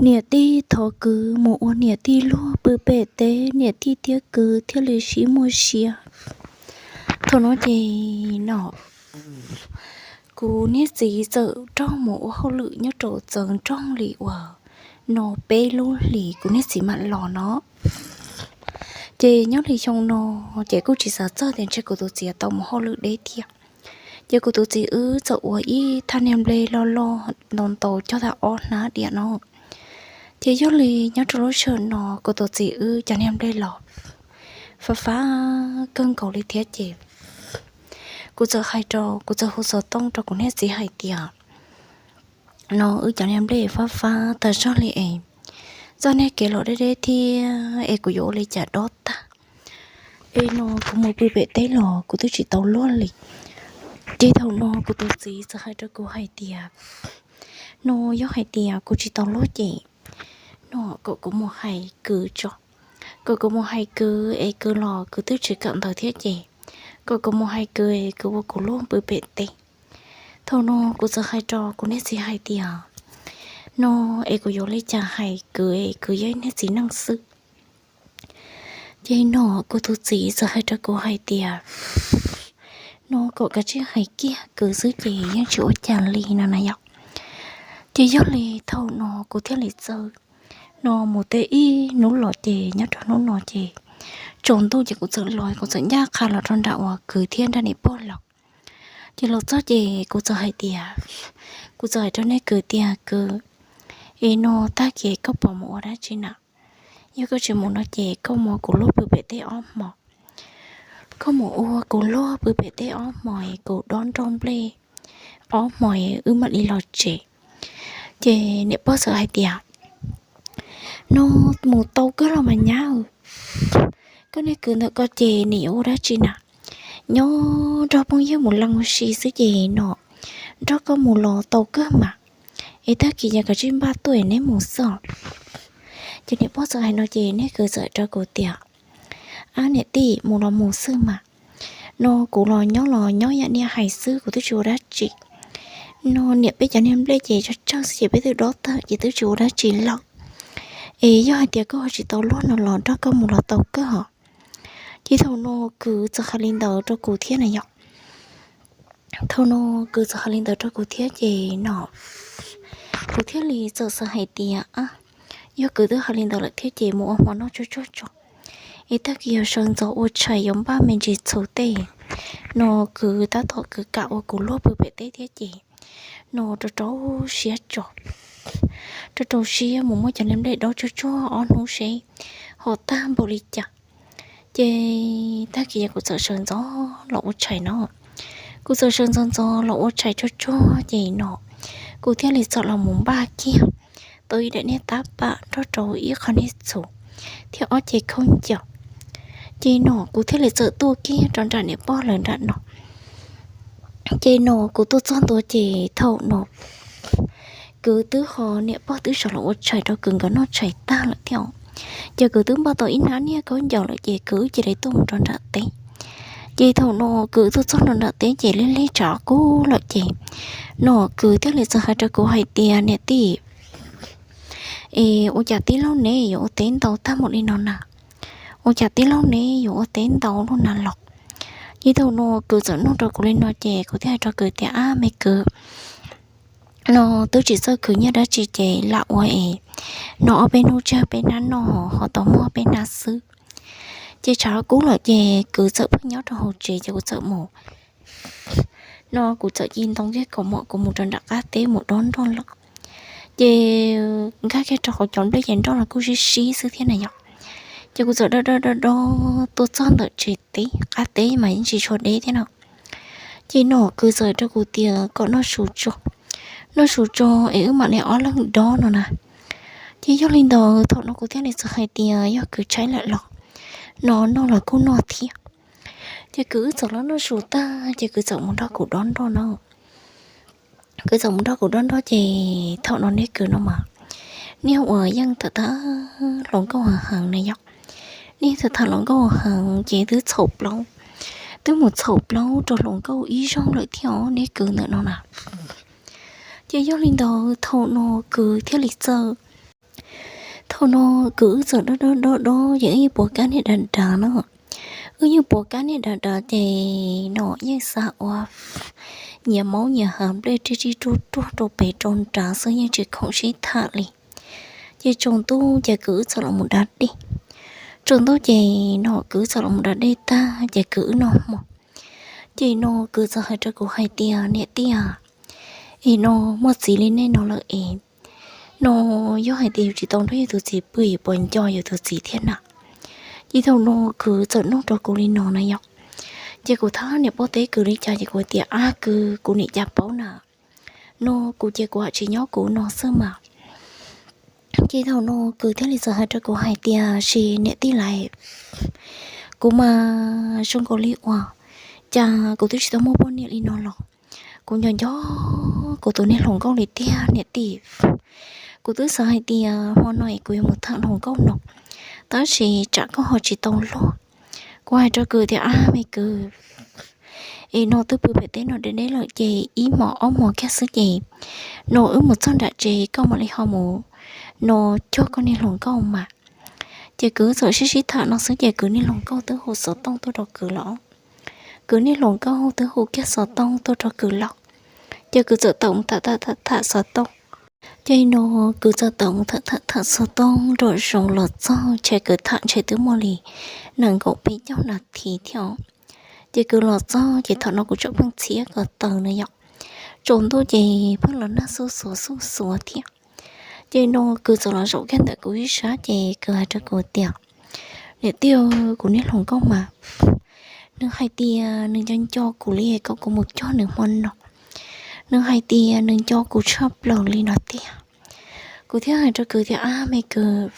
niam tij thov kwv mus ua niam tij luag pw pem teb, niam tij thiab kwv thiaj li sib muaj sia. Thaum no ces no kuv niag txiv txawm raug mus ua hauj lwm nyob rau txawv nroog li uas no peb lub hlis kuv niag txiv mam los no. Ces nyob li xyoo no ces kuj tsis xav txog tias ntshe kuv tus txiv tau mus hauj lwm deb thiab. Ces kuv tus txiv wb txawm ua ib thaj niag nplej loj loj ntau ntau cog tag ob hnab diam no. Ces yog li nyob rau lub sij hawm no kuv tus txiv wb cov niag nplej los fab fab kawg nkaus li thiab ces kuv txawm hais rau, kuv txawm hu xov tooj rau kuv niag txiv hais tias no wb cov niag nplej fab fab tag zog li es txoj niag kev los deb deb thiab es kuv yuav ua li cas dob tag es no kuv mus pw pem teb los kuv twb tsis tau luag li. Ces thaum no kuv tus txiv txawm hais rau kuv hais tias no yog hais tias kuv tsis tau luag ces no kom kuv mus hais kwv tso, kom kuv mus hais kwv es kwv los kwv twb tsis kawm ntawv thiab ces kom kuv mus hais kwv es kwv ua kuv luag pw pem teb. Thaum no kuv txawm hais rau kuv niag txiv hais tias no es kuv yuav li cas hais kwv es kwv yog niag txiv neej xwb. Ces no kuv tus txiv txawm hais rau kuv hais tias no kom kav tsij hais kiag kwv xwb ces yeej tsis ua cas li no na yom. Ces yog li thaum no kuv thiaj li txawm no mus teb ib hnub los ces nyob rau hnub no ces tsaus ntuj ces kuv txawm los kuv txawm ncaj qha los rau nram uas kwv thiab nrog niam pog los. Ces los txog ces kuv txawm hais tias, kuv txawm hais rau niag kwv tias kwv, es no tag kis koj puas mus ua dab tsi na? Yog koj tsis mus no ces koj mus ua kuv luag pw pem teb ob hmos. Koj mus ua kuv luag pw pem teb ob hmos es kuv dob nroj nplej ob hmos es wb mam li los tsev. Ces niam pog txawm hais tias no mus tau kawg los mas nyab, koj niag kwv ntawm koj ces nim yuav ua dab tsi na? Nyob nrog phooj ywg mus lees ua si xwb ces no nrog koj mus los tau kawg mas, es tag kis yog koj tsis npaj tuaj neb mus xwb. Ces niam pog txawm hais no ces niag kwv txawm rau kuv tias ab niam tij mus los mus xwb mas, no kuv los nyob los nyob yam niag hais xwb kuv twb tsis ua dab tsi. No niam peb cov niag nplej ces tsawg tsawg xwb ces peb twb dob tag ces twb tsis ua dab tsi lawm. Es yog hais tias koj ho tsis tau luag no los nrog koj mus los tau kawg os. Ces thaum no kwv txawm hais li ntawd rau kuv thiab na yom. Thaum no kwv txawm hais li ntawd rau kuv thiab ces no kuv thiaj li txawm xav hais tias yog kwv twb hais li ntawd lawm thiab ces mus ua hmo noj tsuag tsuag tso, es tag kis yog sawv ntxov ua tshais yuav npaj me ntsis txhuv tej. No kwv tab tom kwv kam ua kuv luag pw pem teb thiab ces no rau rau siab tso, rau rau siab mus muab cov niag nplej dob tsuag tsuag ob hnub seb ho tag npaum li cas. Ces tag kis yog kuv txawm sawv ntxov los ua tshais no, kuv txawm sawv ntxov ntxov los ua tshais tsuag tsuag ces no kuv thiaj li txawm los mus npaj kiag tau ib daim niag tab pam nrog rau ib qho niag txhuv thiab ob ce khaub ncaws. Ces no kuv thiaj li txawm tuaj kiag rau nram niam pog lawv nram no. Ces no kuv tuaj txog ntua ces thaum no kwv twb ho niam pog twb sawv los ua tshais rau kwv nkawd noj tshais tag lawm thiab. Ces kwv twb npaj tau ib hnab niag khaub ncaws lawm ces kwv cia li tuaj mus rau nram teb. Ces thaum no kwv tuaj txog rau nram teb ces lig lig tshav kub lawm ces no kwv thiaj li txawm hais rau kuv hais tias niam tij, es ua cas tij laug neb yuav ua teb ntau tag npaum li no na? Ua cas tij laug neb yuav ua teb ntau luaj na los? Ces thaum no kwv txawm nug rau kuv li no ces kuv thiaj hais rau kwv tias ab me kwv, no twb tsis txawj khwv nyiaj dab tsi ces lam ua es no ob peb hnub tseg peb hnab noj ho tau muag peb hnab xwb. Ces tshav kub lawm ces kwv txawm pheej nyob rau hauv tsev ces kuv txawm mus, no kuv txawm ci ntoo kiag kaus mom kuv mus rau nram qab teb mus dob nroj lawm. Ces nkag kiag rau qhov cov nplej ces nroj los kuj sib sib xwb thiab na yom. Ces kuv txawm dob dob dob dob tuaj txog ntawm tsev teb, qab teb mas yeej tsis tshua deb thiab no. Ces no kwv txawm rau kuv tias kom noj su tso, noj su tso es wb mam li ob leeg dob no na. Ces yog li ntawd thaum no kuv thiaj li txawm hais tias yog kwv tshaib lawm los no noj los kuj noj thiab. Ces kwv wb txawm los noj su tag ces kwv txawm mus nrog kuv dob nroj no. Kwv txawm mus nrog kuv dob nroj ces thaum no niag kwv no mas niag uas yeej tham tham hluas nkauj heev heev na yom. Niag tham tham hluas nkauj heev ces twb txhaum plaub, twb mus txhaum plaub rau hluas nkauj ib zaug lawm thiab os niag kwv ntawm no na. Ces yog li ntawd thaum no kwv thiaj li txawm Ua no kwv wb txawm dob dob dob dob ces wb yeej puas kab niag dav dav no. Wb yeej puas kab niag dav dav ces no yeej xav ua nyias maub nyias hav nplej rig rig ruag ruag rau pem rau nrad xwb yeej tsis khoom sib tham li. Ces tsaus ntuj ces kwv wb txawm los mus da dej. Tsaus ntuj ces no kwv wb txawm los mus da dej tag ces kwv wb noj hmo. Ces no kwv txawm hais rau kuv hais tias, niam tij, es no muaj txiv li nej no lawm es no yog hais tias yus tsis tau nrog yus tus txiv pw yuav puas nco yus tus txiv thiab na? Ces thaum no kwv txawm nug rau kuv li no na yom. Ces kuv thab niam poj teb kwv li cas ces kuv tias, ab kwv, kuv niam cas paub na, no kuv ces kuv ham tsis nyob kuv no xwb mas. Ces thaum no kwv thiaj li txawm hais rau kuv hais tias, sis niam tij lais, kuv mas zoo nkaus li uas cas kuv twb tsis tau muaj poj niam li no los kuv nco nco kuv tus niag hluas nkauj li tiag niam tij. Kuv twb xav hais tias hmo no es kuv yuav mus tham hluas nkauj no, tab sis tsam koj ho tsis tau luag. Kuv hais rau kwv tias, ab me kwv, es no twb pw pem teb no deb deb lawm ces ib hmos ob hmos kiag xwb ces no wb mus txog nram tsev koj mam li ho mus no cuag koj niag hluas nkauj mas. Ces kwv txawm sib sib tham no xwb ces kwv niag hluas nkauj twb hu xov tooj tuaj rau kwv lawm. Kwv niag hluas nkauj twb hu kiag xov tooj tuaj rau kwv lawm. Ces kwv txawm tawm mus tham tham tham xov tooj. Ces no kwv txawm tawm mus tham tham tham xov tooj nram zoov los txog ntshe kwv tham ntshe twb muaj li nees nkaum peb caug nas this thiab. Ces kwv los txog ces thaum no kuv tseem pheej txhiab ko taw na yom. Tsaus ntuj ces pheej los nag xuj xuav xuj xuav thiab. Ces no kwv txawm los zaum kiag ntawm kuv ib sab ces kwv hais rau kuv tias, niam tij, kuv niag hluas nkauj mas, nws hais tias nws nco nco kuv li kom kuv mus cuag nws hmo no. Nws hais tias nws nco kuv tshaj plaws li no tiag. Kuv thiaj hais rau kwv tias, ab me kwv,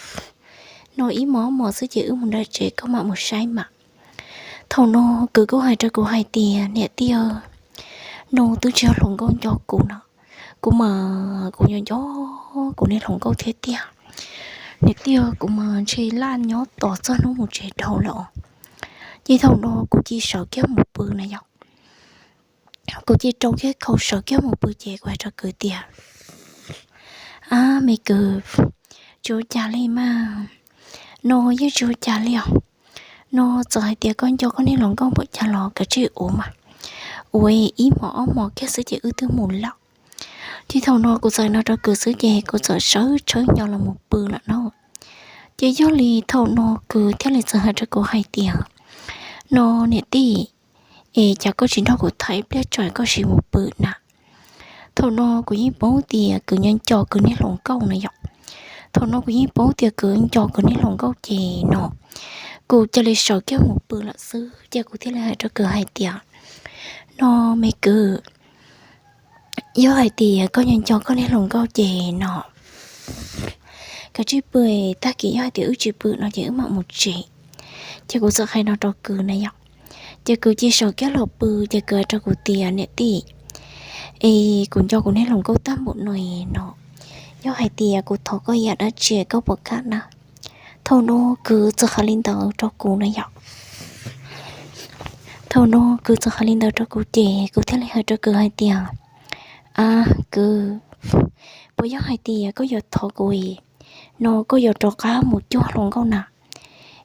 no ib hmos ob hmos xwb ces wb mus nram tsev koj mam mus saib mas. Thaum no kwv kuj hais rau kuv hais tias, niam tij, no twb tsis yog hluas nkauj nco kuv no, kuv mas kuv nco nco kuv niag hluas nkauj thiab tiag. Niam tij, kuv mas ntshe laj nyob tos txog hnub mus tsev dhau lawm. Ces thaum no kuv cia sawv kiag mus pw na yom. Kuv cia rau kiag khau sawv kiag mus pw ces kuv hais rau kwv tias, ab me kwv, tsis ua cas li mas, no yeej tsis ua cas li os. No txawm hais tias koj nco koj niag hluas nkauj npaum cas los kav tsij ua mas, ua ib hmos ob hmos kiag xwb ces wb twb mus lawm. Ces thaum no kuv txawm no rau kwv xwb ces kuv txawm sawv tshawb nyo los mus pw lawm no. Ces yog li thaum no kwv thiaj li txawm hais rau kuv hais tias, no niam tij, es cas koj tsis nrog kuv tham ib pliag tso koj sim mus pw na? Thaum no kuv yeej paub tias kwv nco nco kwv niag hluas nkauj na yom. Thaum no kuv yeej paub tias kwv nco kwv niag hluas nkauj ces no kuv cia li sawv kiag mus pw lawm xwb ces kuv thiaj li hais rau kwv hais tias, no me kwv, yog hais tias koj nco nco koj niag hluas nkauj ces no kav tsij pw, tag kis yog hais tias wb tsis pw no ces wb mam mus tsev. Ces kuv txawm hais no rau kwv na yom. Ces kwv cia sawv kiag los pw ces kwv hais rau kuv tias, niam tij, es kuv nco kuv niag hluas nkauj tag npaum no no, yog hais tias kuv thov koj ib yam dab tsi koj puas kam na? Thaum no kwv txawm hais li ntawd rau kuv na yom. Thaum no kwv txawm hais li ntawd rau kuv ces kuv thiaj li hais rau kwv hais tias, a kwv, puas yog hais tias koj yuav thov kuv no koj yuav rov qab mus cuag hluas nkauj na?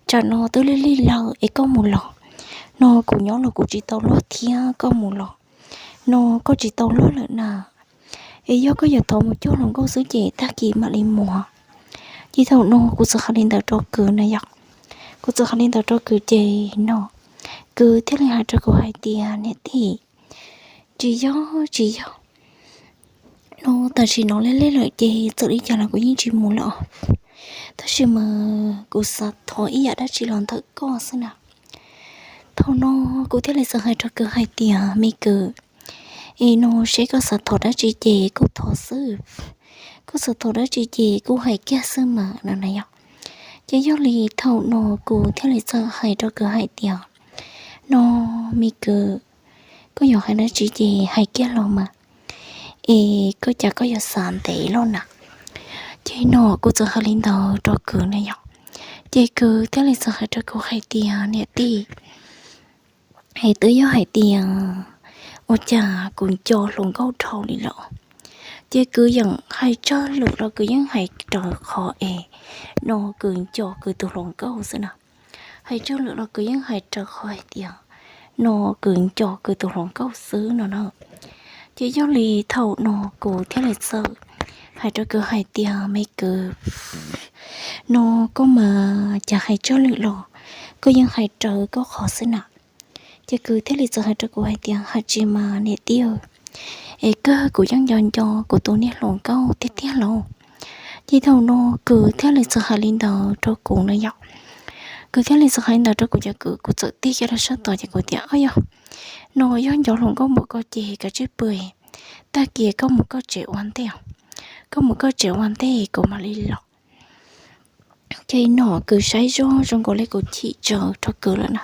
Tsam no twb lig lig lawm es koj mus los no kuv nyob los kuv tsis tau luag thiab, koj mus los no koj tsis tau luag lawm na. Es yog koj yuav thov mus cuag hluas nkauj xwb ces tag kis mam li mus. Ces thaum no kuv txawm hais li ntawd rau kwv na yom. Kuv txawm hais li ntawd rau kwv ces no kwv thiaj li hais rau kuv hais tias, niam tij, tsis yog tsis yog, no tam sim no lig lig lawm ces txawm li cas los kuv yeej tsis mus lawm. Tab sis mas kuv xav thov ib yam dab tsi los ntawm koj xwb na. Thaum no kuv thiaj li txawm hais rau kwv hais tias, me kwv, es no seb koj xav thov dab tsi ces kuj thov xwb, koj xav thov dab tsi ces kuj hais kiag xwb mas no na yom. Ces yog li thaum no kuv thiaj li txawm hais rau kwv hais tias, no me kwv, koj yuav hais dab tsi ces hais kiag los mas, es koj cas koj yuav xav ntev loj na? Ces no kuv txawm hais li ntawd rau kwv na yom. Ces kwv thiaj li txawm hais rau kuv hais tias, niam tij, es twb yog hais tias ua cas kuv nco hluas nkauj dhau li lawm, Ces Kwv yeej hais tsawg lwm los Kwv yeej hais raws qhov es no Kwv nco Kwv tus hluas nkauj xwb na. Hais tsawg lwm los Kwv yeej hais raws qhov hais tias no Kwv nco Kwv tus hluas nkauj xwb no na. Ces yog li thaum no kuv thiaj li txawm hais rau Kwv hais tias, Me Kwv, no koj mas cas hais tsawg lwm los koj yeej hais raws koj qhov xwb na. Ces Kwv thiaj li txawm hais rau kuv hais tias, Hais tsis mas niam tij, es kawg kuv yeej nco nco kuv tus niag hluas nkauj tiag tiag lauj. Ces thaum no Kwv thiaj li txawm hais li ntawd rau kuv na yom. Kwv thiaj li txawm hais li ntawd rau kuv ces kuv txawm tig kiag rau sab tod ces kuv tias, Ob yog, no yog nco hluas nkauj npaum koj ces kav tsij pw, tag kis koj mus koj tsev ua ntej, koj mus koj tsev ua ntej kuv mam li los. Ces no Kwv saib zog zoo nkaus li kuv chim tsawv rau Kwv lawm na.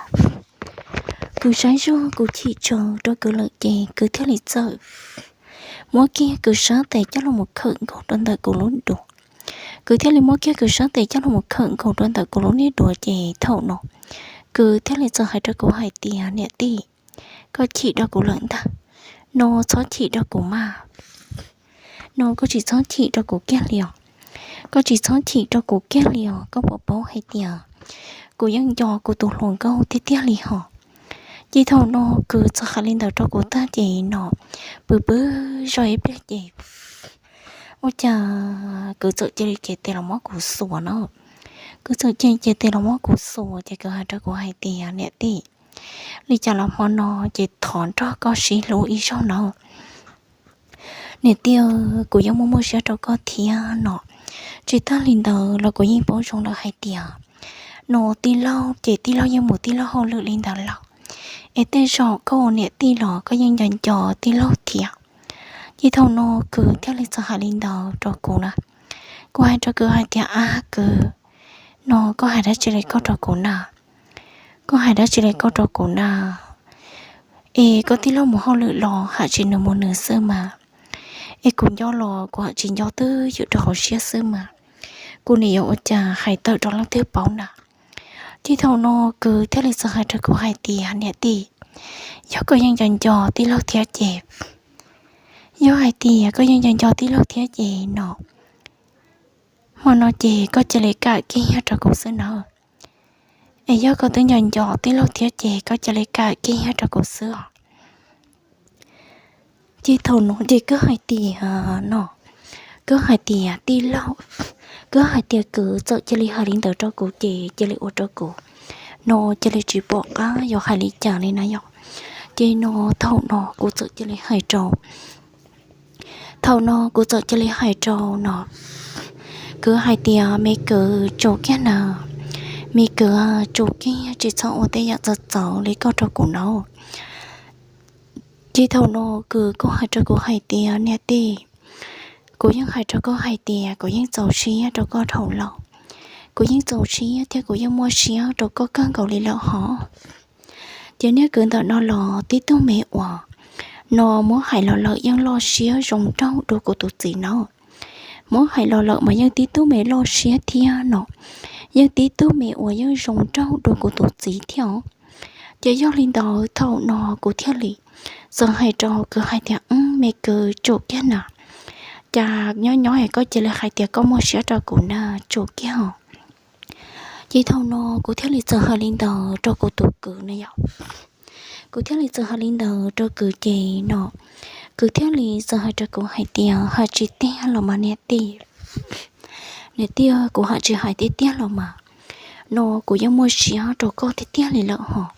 Kwv saib zog kuv chim tsawv rau Kwv lawm ces Kwv thiaj li txawm muab kiag Kwv sab tes coj los mus khawm nkaus rau ntawm kuv lub duav. Kwv thiaj li muab kiag Kwv sab tes coj los mus khawm nkaus rau ntawm kuv lub niag duav ces thaum no Kwv thiaj li txawm hais rau kuv hais tias, Niam tij, koj chim rau kuv lawm ntag, no txhob chim rau kuv mas. No koj tsis txhob chim rau kuv kiag li os. Koj tsis txhob chim rau kuv kiag li os, koj puas paub hais tias kuv yeej nco kuv tus hluas nkauj tiag tiag li hos. Ces thaum no Kwv txawm hais li ntawd rau kuv tag ces no pw pw zoj ib pliag ces ua cas Kwv txawm cia li cev tes los muab kuv xuas na. Kwv txawm cia li cev tes los muab kuv xuas ces Kwv hais rau kuv hais tias, Niam tij, li cas los hmo no ces thov nrog koj sib hlub ib zaug na. Niam tij, kuv yeej muaj muaj siab rau koj thiab no. Tsis tag li ntawd los kuv yeej paub zoo lawm hais tias no tij laug ces tij laug yeej mus tij laug hauj lwm li ntawd lawm, es tej zaum koj ua niam tij los koj yeej nco nco tij laug thiab. Ces thaum no Kwv thiaj li txawm hais li ntawd rau kuv na. Kuv hais rau Kwv hais tias, Ab Kwv, no koj hais dab tsi li koj rau kuv na? Koj hais dab tsi li koj rau kuv na? Es koj tij laug mus hauj lwm los hais tsis nws mus nws xwb mas, es kuv nco los kuv hais tsis nco twb ywm rau hauv siab xwb mas, kuv nim yuav ua cas hais tawm rau leej twg paub na? Ces thaum no Kwv thiaj li txawm hais rau kuv hais tias, Niam tij, yog koj yeej nco nco tij laug thiab ces, yog hais tias koj yeej nco nco tij laug thiab ces no, hmo no ces koj cia li kam kiag rau kuv xwb na. Es yog koj twb nco nco tij laug thiab ces koj cia li kam kiag rau kuv xwb os. Ces thaum no ces Kwv hais tias no, Kwv hais tias tij laug, Kwv hais tias Kwv txawm cia li hais li ntawd rau kuv ces cia li ua rau kuv no cia li tsis pom qab yuav hais li cas li na yom. Ces no thaum no kuv txawm cia li hais rau, thaum no kuv txawm cia li hais rau no Kwv hais tias, Me Kwv, tsum kiag na, me Kwv, tsum kiag, tsis txhob ua tej yam txawv txawv li koj rau kuv na. Ces thaum no Kwv kuj hais rau kuv hais tias, Niam tij, kuv yeej hais rau koj hais tias kuv yeej txaus siab rau koj dhau lawm. Kuv yeej txaus siab thiab kuv yeej muaj siab rau koj kawg nkaus li lawm hos. Ces niag kwv ntawm no los tib tug me uas no muab hais los lawm yeej loj siab zoo nraug dua kuv tus txiv no. Muab hais los lawm mas yeej tib tug me loj siab thiab no, yeej tib tug me uas yeej zoo nraug dua kuv tus txiv thiab os. Ces yog li ntawd thaum no kuv thiaj li txawm hais rau kwv hais tias, Me kwv, tsum kiag na, cas nyob nyob es koj cia li hais tias koj muaj siab rau kuv na, tsum kiag os. Ces thaum no kuv thiaj li txawm hais li ntawd rau kuv tus kwv na yom. Kuv thiaj li txawm hais li ntawd rau kwv ces no, kwv thiaj li txawm hais rau kuv hais tias, Hais tsis tiag los mas niam tij, niam tij, kuv hais tsis hais tiag tiag los mas, no kuv yeej muaj siab rau koj tiag tiag li lawm hos.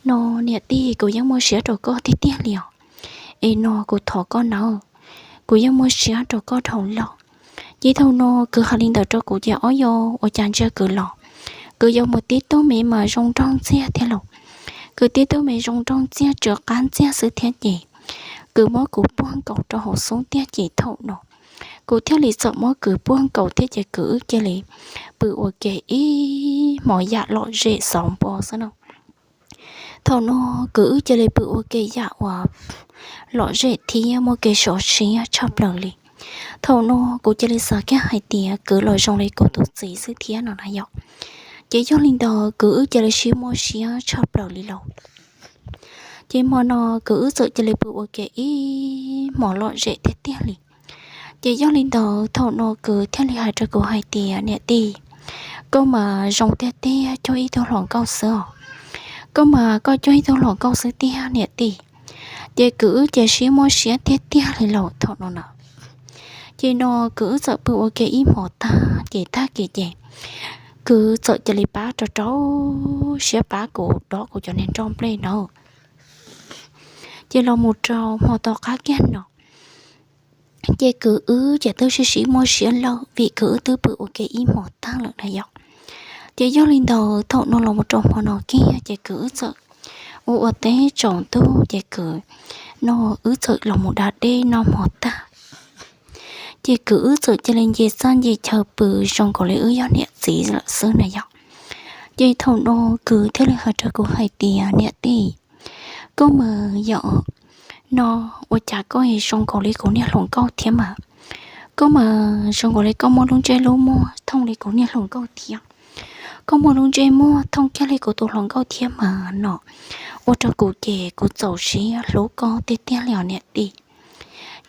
No niam tij, kuv yeej muaj siab rau koj tiag tiag li os. Es no kuv thov koj nawb, kuv yeej muaj siab rau koj dhau lawm. Ces thaum no kwv hais li ntawd rau kuv ces ob yog ua cas ntsia kwv los, kwv yuav mus tib tug me mas zoo nraug ntxiag thiab los, kwv tib tug me zoo nraug ntxiag tsw qab ntxiag xwb thiab ces, kwv muab kuv puag nkaus rau hauv xub ntiag ces thaum no kuv thiaj li txawm muab kwv puag nkaus thiab ces kwv wb cia li pw ua ke ib hmos yam lom zem xauv npo xwb no. Thaum no kwv wb cia li pw ua ke yam uas lom zem thiab muaj kev sov siab tshaj plaws li. Thaum no kuv cia li xav kiag hais tias kwv los zoo li kuv tus txiv xwb thiab no na yom. Ces yog li ntawd kwv wb cia li sib muaj siab tshaj plaws li lauj. Ces hmo no kwv wb txawm cia li pw ua ke ib hmos lom zem tiag tiag li. Ces yog li ntawd thaum no kwv thiaj li hais rau kuv hais tias, niam tij, koj mas zoo tiag tiag, cuag ib tug hluas nkauj xwb os. Koj mas koj cuag ib tug hluas nkauj xwb tiag niam tij. Ces kwv wb ces sib muab siab tiag tiag li lawm thaum no na. Ces no kwv wb txawm pw ua ke ib hmos tag ces tag kis ces kwv txawm cia li pab rau rau siab pab kuv dov kuv cov niag nroj nplej no. Ces los mus rau hmo tom qab kiag no, ces kwv wb ces twb sib sib muab siab lawm vim kwv wb twb pw ua ke ib hmos tag lawm na yom. Ces yog li ntawd thaum no los mus rau hmo no kiag ces kwv wb txawm ua ua teb tsaus ntuj ces kwv no wb txawm los mus da dej noj hmo tag. Ces kwv wb txawm cia li nce txaj nce chaw pw zoo nkaus li wb yog niam txiv lawm xwb na yom. Ces thaum no kwv thiaj li hais rau kuv hais tias, niam tij, koj mas yog no ua cas koj zoo nkaus li kuv niag hluas nkauj thiab mas. Koj mas zoo nkaus li koj muaj lub ntsej lub muag thooj li kuv niag hluas nkauj thiab. Koj muaj lub ntsej muag thooj kiag li kuv tus hluas nkauj thiab mas no. Ua rau kuv ces kuv txaus siab hlub koj tiag tiag li os niam tij.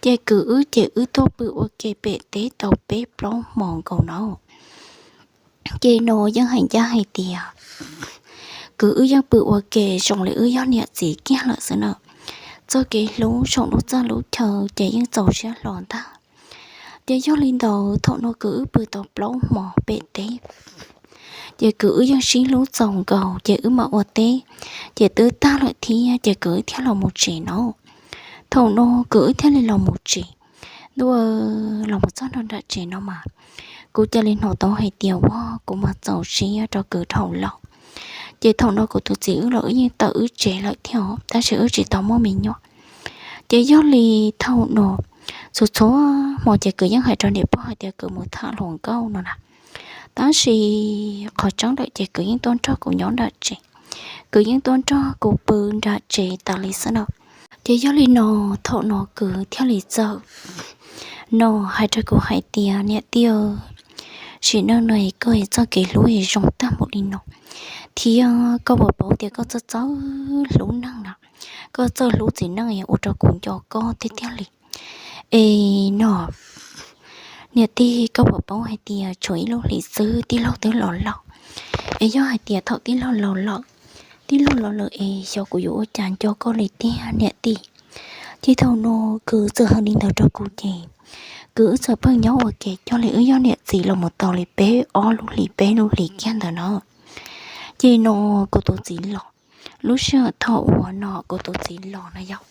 Ces kwv wb ces wb tuaj pw ua ke pem teb tau peb plaub hmo nkaus no. Ces no yeej hais ncaj hais tias kwv wb yeej pw ua ke zoo li wb yog niam txiv kiag lawm xwb na. Txoj kev hlub saum lub txaj lub chaw ces yeej txaus siab hlo ntag. Ces yog li ntawd thaum no kwv wb pw tau plaub hmo pem teb, ces kwv wb yeej sib hlub txaus nkaus ces wb mam ua teb. Ces twb tag lawm thiab ces kwv wb thiaj los mus tsev no. Thaum no kwv wb thiaj li los mus tsev. Ntuj, los mus txog nram tsev no mas kuv cia li hnov tau hais tias ua kuv mas txaus siab rau kwv dhau lawm. Ces thaum no kuv tus txiv wb los wb yeej tawm wb tsev lawm thiab tab sis wb tsis tau muaj me nyuam. Ces yog li thaum no txhua txhua hmo ces kwv yeej hais rau niam pog hais tias kwv mus tham hluas nkauj no na. Tab sis qhov tseeb lawm ces kwv yeej tuaj nrog kuv nyob nram tsev, kwv yeej tuaj nrog kuv pw nram tsev tas li xwb na. Ces yog li no thaum no kwv thiaj li txawm no hais rau kuv hais tias, niam tij, sim neej no koj txoj kev hlub zoo tag npaum li no, thiab koj puas paub tias koj txawj txawj hlub neeg na, koj txawj hlub txiv neej ua rau kuv nco koj tiag tiag li. Es no niam tij, koj puas paub hais tias tshuav ib lub hlis xwb tij laug twb los lawm. Es yog hais tias thaum tij laug los lawm, tij laug los lawm es xyov kuv yuav ua cas nco koj li tiag niam tij. Ces thaum no kwv txawm hais li ntawd rau kuv ces kwv wb txawm pheej nyob ua ke coj li wb yog niam txiv los mus tau li peb ob lub hlis peb lub hlis kiag ntawd no. Ces no kuv tus txiv los, lub sij hawm thaum uas no kuv tus txiv los na yog,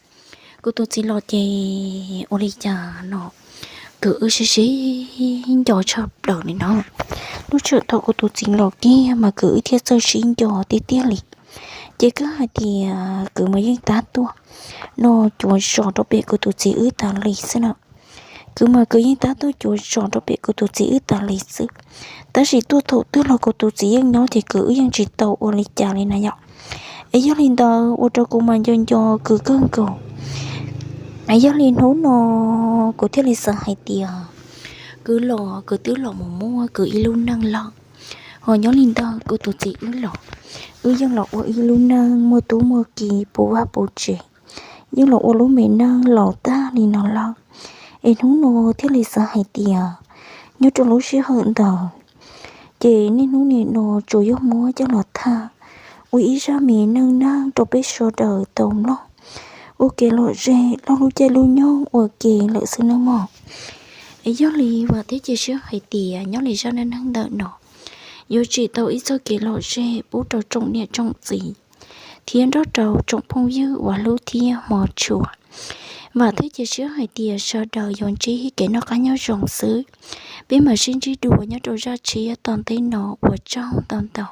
kuv tus txiv los ces ua li cas no kwv wb sib sib nco tshaj plaws li no. Lub sij hawm thaum kuv tus txiv los kiag mas kwv wb thiaj txawj sib nco tiag tiag li. Ces koj hais tias kwv mas yeej tab tuaj no cuav zos rau pem kuv tus txiv wb tas li xwb na. Kwv mas kwv yeej tab tuaj cuav zos rau pem kuv tus txiv wb tas li xwb. Tab sis tuaj thaum twg los kuv tus txiv yeej nyob ces kwv wb yeej tsis tau ua li cas li na yom. Es yog li ntawd ua rau kuv mas nco nco kwv kawg nkaus. Yog li hnub no kuv thiaj li xav hais tias kwv los kwv twb los mus muaj kwv ib lub neej lawm. Ho nyob li ntawd kuv tus txiv wb los, wb yeej los ua ib lub neej muaj tub muaj ki puv vaj puv tsev, yeej los ua lub me neej laus tag li no lawm. Es hnub no thiaj li xav hais tias nyob rau lub sij hawm ntawd ces niaj hnub nim no tsuas yog muab coj los tham ua ib zaj me neej neeg rau peb sawv daws tau mloog ua kev lom zem laug lub caij lub nyoog ua ke lawm xwb nawb mog. Es yog li vam thiab cia siab hais tias nyob li zaj neej neeg ntawm no yuav tsim tau ib txoj kev lom zem pub rau tsoom niam tsoom txiv thiab nrog rau tsoom phooj ywg uas hlub thiab hmov tshua. Vam thiab cia siab hais tias sawv daws yuav ntsib kev noj qab nyob zoo xwb. Peb mam sib ntsib dua nyob rau zaj tshiab tom ntej no, ua tsaug ntau ntau.